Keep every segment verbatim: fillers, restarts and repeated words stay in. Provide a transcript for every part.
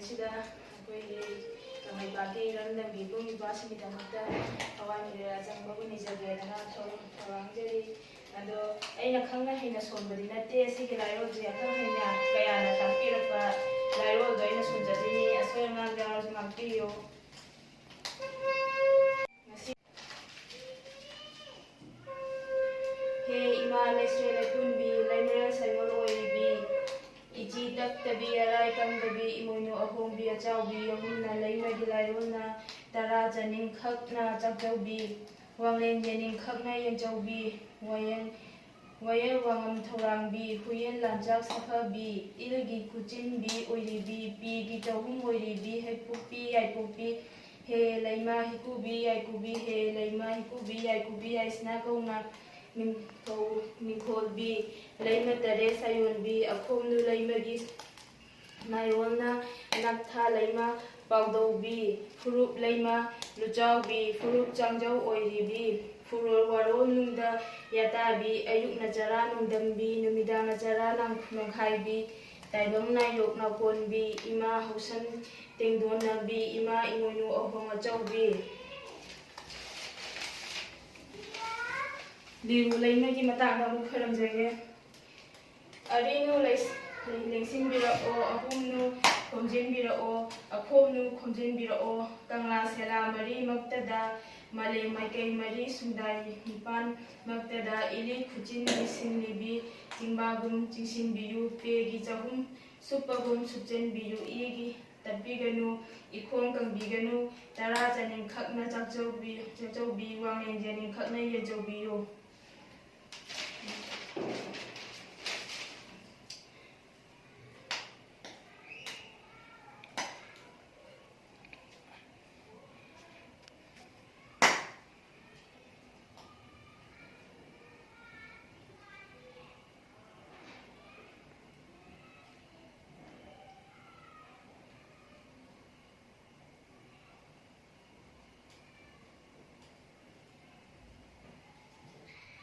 ꯁꯤꯗ ꯑꯩꯈꯣꯏꯒꯤ ꯀꯪꯂꯩꯄꯥꯛꯀꯤ ꯏꯔꯝꯗꯝꯒꯤ ꯏꯕꯨꯡ ꯏꯄ꯭ꯋꯥꯁꯤꯡꯒꯤꯗꯃꯛꯇ ꯊꯋꯥꯏ ꯃꯤꯔꯦꯜ ꯑꯆꯪꯕꯕꯨ ꯅꯤꯖꯒꯦꯗꯅ ꯊꯧ-, ꯊꯧꯔꯥꯡꯖꯔꯤ꯫ ꯑꯗꯣ ꯑꯩꯅ ꯈꯪꯅ ꯍꯩꯅ ꯁꯣꯟꯕꯗꯤ ꯅꯠꯇꯦ꯫ ꯁꯤꯒꯤ ꯂꯥꯏꯔꯣꯜꯁꯦ ꯑꯈꯪ ꯑꯍꯩ ꯃꯌꯥꯝ ꯀꯌꯥꯅ ꯇꯥꯛꯄꯤꯔꯛꯄ ꯂꯥꯏꯔꯣꯜꯗꯣ ꯑꯩꯅ ꯁꯣꯟꯖꯗꯣꯏꯅꯤ꯫ ꯑꯁꯣꯏ ꯑꯉꯥꯝ ꯌꯥꯎꯔꯁꯨ ꯉꯥꯛꯄꯤꯌꯨ꯫ ꯉꯁꯤ ꯍꯦ ꯏꯃꯥ ꯂꯩꯁ꯭ꯔꯦ ꯂꯩꯄꯨꯟꯕꯤ, ꯂꯩꯃꯔꯦꯜ ꯁꯩꯃꯣꯜ ꯑꯣꯏꯔꯤꯕꯤ, ꯏꯆꯤ ꯇꯞꯇꯕꯤ, ꯑꯔꯥꯏ ꯀꯪꯗꯕꯤ, ꯏꯃꯣꯏꯅꯨ ꯑꯍꯣꯡꯕꯤ ꯑꯆꯥꯎꯕꯤ, ꯌꯥꯍꯨꯝꯅ ꯂꯩꯃꯒꯤ ꯂꯥꯏꯔꯣꯜꯅ ꯇꯔꯥ ꯆꯅꯤꯡꯈꯛꯅ ꯆꯥꯛꯆꯧꯕꯤ, ꯋꯥꯡꯂꯦꯟ ꯌꯦꯅꯤꯡꯈꯛꯅ ꯌꯦꯡꯆꯧꯕꯤ, ꯋꯥꯌꯦꯜ ꯋꯥꯌꯦꯜ ꯋꯥꯉꯝ ꯊꯧꯔꯥꯡꯕꯤ, ꯍꯨꯌꯦꯟ ꯂꯥꯟꯆꯥꯛ ꯁꯥꯐꯕꯤ, ꯏꯜꯒꯤ ꯈꯨꯆꯤꯟꯕꯤ ꯑꯣꯏꯔꯤꯕꯤ, ꯄꯤꯒꯤ ꯆꯍꯨꯝ ꯑꯣꯏꯔꯤꯕꯤ, ꯍꯩꯄꯣꯛꯄꯤ ꯌꯥꯏꯄꯣꯛꯄꯤ, ꯍꯦ ꯂꯩꯃ ꯍꯩꯀꯨꯕꯤ ꯌꯥꯏꯀꯨꯕꯤ, ꯍꯦ ꯂꯩꯃ ꯍꯩꯀꯨꯕꯤ ꯌꯥꯏꯀꯨꯕꯤ, ꯌꯥꯏꯁꯅꯥ ꯀꯧꯅ ꯅꯤꯡꯊꯧ ꯅꯤꯡꯈꯣꯜꯕꯤ, ꯂꯩꯃ ꯇꯔꯦꯠ ꯁꯥꯌꯣꯟꯕꯤ, ꯑꯈꯣꯝꯅꯨ ꯂꯩꯃꯒꯤ ꯃꯥꯏꯔꯣꯜꯅ ꯅꯛꯊꯥ ꯂꯩꯃ ꯄꯥꯎꯗꯧꯕꯤ, ꯐꯨꯔꯨꯞ ꯂꯩꯃ ꯂꯨꯆꯥꯎꯕꯤ, ꯐꯨꯔꯨꯞ ꯆꯥꯡꯖꯧ ꯑꯣꯏꯔꯤꯕꯤ, ꯐꯨꯔꯣꯜ ꯋꯥꯔꯣꯜ ꯅꯨꯡꯗ ꯌꯥꯇꯥꯕꯤ, ꯑꯌꯨꯛꯅ ꯆꯔꯥ ꯅꯨꯡꯗꯝꯕꯤ, ꯅꯨꯃꯤꯗꯥꯡꯅ ꯆꯔꯥ ꯅꯥꯡ-, ꯅꯣꯡꯈꯥꯏꯕꯤ, ꯇꯥꯏꯕꯪ ꯅꯥꯏꯌꯣꯛꯅ ꯀꯣꯟꯕꯤ, ꯏꯃꯥ ꯍꯧꯁꯝ ꯇꯦꯡꯗꯣꯟꯅꯕꯤ, ꯏꯃꯥ ꯏꯃꯣꯏꯅꯨ ꯑꯍꯣꯡ ꯑꯆꯧꯕꯤ꯫ ꯂꯤꯔꯨ ꯂꯩꯃꯒꯤ ꯃꯇꯥꯡꯗ ꯑꯃꯨꯛ ꯈꯣꯏꯔꯝꯖꯒꯦ꯫ ꯑꯔꯤꯅꯨ ꯂꯩꯁ-, ꯂꯦꯡꯁꯤꯟꯕꯤꯔꯛꯑꯣ, ꯑꯍꯨꯝꯅꯨ ꯈꯣꯝꯖꯤꯟꯕꯤꯔꯛꯑꯣ, ꯑꯈꯣꯝꯅꯨ ꯈꯣꯝꯖꯤꯟꯕꯤꯔꯛꯑꯣ, ꯀꯪꯂꯥ ꯁꯦꯂꯥ ꯃꯔꯤꯃꯛꯇꯗ, ꯃꯥꯂꯦꯝ ꯃꯥꯏꯀꯩ ꯃꯔꯤ ꯁꯨꯝꯗꯥꯏ ꯅꯤꯄꯥꯟꯃꯛꯇꯗ, ꯏꯂꯤ ꯈꯨꯆꯤꯟꯕꯤ ꯁꯤꯡꯂꯤꯕꯤ, ꯆꯤꯡꯕꯥꯒꯨꯝ ꯆꯤꯡꯁꯤꯟꯕꯤꯌꯨ, ꯄꯦꯒꯤ ꯆꯍꯨꯝ ꯁꯨꯞꯄꯒꯨꯝ ꯁꯨꯞꯆꯟꯕꯤꯌꯨ, ꯏꯒꯤ ꯇꯞꯄꯤꯒꯅꯨ, ꯏꯈꯣꯡ ꯀꯪꯕꯤꯒꯅꯨ, ꯇꯔꯥ ꯆꯅꯤꯡꯈꯛꯅ ꯆꯥꯛꯆꯧꯕꯤ-, ꯆꯥꯛꯆꯧꯕꯤ, ꯋꯥꯡꯂꯦꯟ ꯌꯦꯅꯤꯡꯈꯛꯅ ꯌꯦꯟꯆꯧꯕꯤꯌꯨ꯫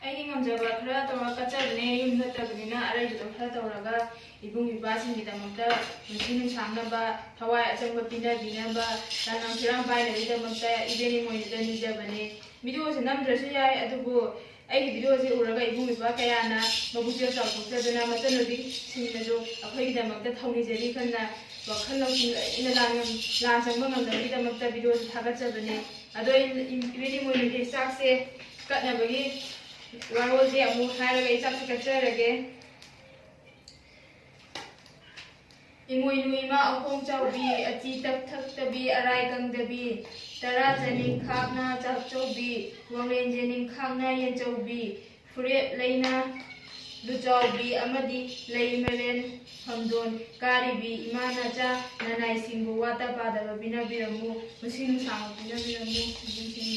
ꯑꯩꯒꯤ ꯉꯝꯖꯕ ꯈꯔ ꯇꯧꯔꯒ ꯀꯠꯆꯕꯅꯦ꯫ ꯌꯨꯝ ꯅꯠꯇꯕꯅꯤꯅ ꯑꯔꯩꯕꯗꯣ ꯈꯔ ꯇꯧꯔꯒ ꯏꯕꯨꯡ ꯏꯄ꯭ꯋꯥꯁꯤꯡꯒꯤꯗꯃꯛꯇ ꯄꯨꯟꯁꯤ ꯅꯨꯡꯁꯥꯡꯅꯕ, ꯊꯋꯥꯏ ꯑꯆꯪꯕ ꯄꯤꯅꯕꯤꯅꯕ, ꯂꯥꯟꯅ ꯐꯤꯔꯥꯝ ꯄꯥꯏꯅꯕꯒꯤꯗꯃꯛꯇ ꯏꯕꯦꯟ ꯏꯃꯣꯏꯅꯨꯗ ꯅꯤꯖꯕꯅꯦ꯫ ꯚꯤꯗꯤꯑꯣꯁꯦ ꯅꯝꯗ꯭ꯔꯁꯨ ꯌꯥꯏ, ꯑꯗꯨꯕꯨ ꯑꯩꯒꯤ ꯚꯤꯗꯤꯑꯣꯁꯦ ꯎꯔꯒ ꯏꯕꯨꯡ ꯏꯄ꯭ꯋꯥ ꯀꯌꯥꯅ ꯃꯄꯨꯛꯆꯦꯜ ꯆꯥꯎꯊꯣꯛꯆꯗꯨꯅ ꯃꯆꯟꯅꯨꯄꯤꯁꯤꯡꯅꯁꯨ ꯑꯩꯈꯣꯏꯒꯤꯗꯃꯛꯇ ꯊꯧꯅꯤꯖꯔꯤ ꯈꯟꯅ ꯋꯥꯈꯜ ꯂꯧꯁꯤꯡ ꯂꯩꯅ ꯂꯥꯟ ꯉꯝ-, ꯂꯥꯟ ꯆꯪꯕ ꯉꯝꯅꯕꯒꯤꯗꯃꯛꯇ ꯚꯤꯗꯤꯑꯣꯁꯦ ꯊꯥꯒꯠꯆꯕꯅꯦ꯫ ꯑꯗꯣ ꯑꯩ ꯏꯕꯦꯟ ꯏꯃꯣꯏꯅꯨꯒꯤ ꯆꯥꯛꯁꯦ ꯀꯠꯅꯕꯒꯤ ꯋꯥꯔꯣꯜꯁꯦ ꯑꯃꯨꯛ ꯍꯥꯏꯔꯒ ꯑꯩ ꯆꯥꯛꯁꯦ ꯀꯠꯆꯔꯒꯦ꯫ ꯏꯃꯣꯏꯅꯨ ꯏꯃꯥ ꯑꯍꯣꯡ ꯆꯥꯎꯕꯤ, ꯑꯆꯤ ꯇꯛ ꯊꯛꯇꯕꯤ, ꯑꯔꯥꯏ ꯀꯪꯗꯕꯤ, ꯇꯔꯥ ꯆꯅꯤꯡꯈꯥꯛꯅ ꯆꯥꯛꯆꯧꯕꯤ, ꯋꯥꯡꯂꯦꯟ ꯆꯅꯤꯡꯈꯥꯛꯅ ꯌꯦꯟꯆꯧꯕꯤ, ꯐꯨꯔꯦꯠ ꯂꯩꯅ ꯂꯨꯆꯥꯎꯕꯤ ꯑꯃꯗꯤ ꯂꯩ ꯃꯔꯦꯟ ꯐꯝꯗꯣꯟ ꯀꯥꯔꯤꯕꯤ ꯏꯃꯥ ꯅꯆꯥ ꯅꯅꯥꯏꯁꯤꯡꯕꯨ ꯋꯥꯠꯇ ꯄꯥꯗꯕ ꯄꯤꯅꯕꯤꯔꯝꯃꯨ, ꯃꯁꯤꯡ ꯁꯥꯡꯕ ꯄꯤꯅꯕꯤꯔꯝꯃꯨ, ꯏꯕꯨꯡꯁꯤꯡ꯫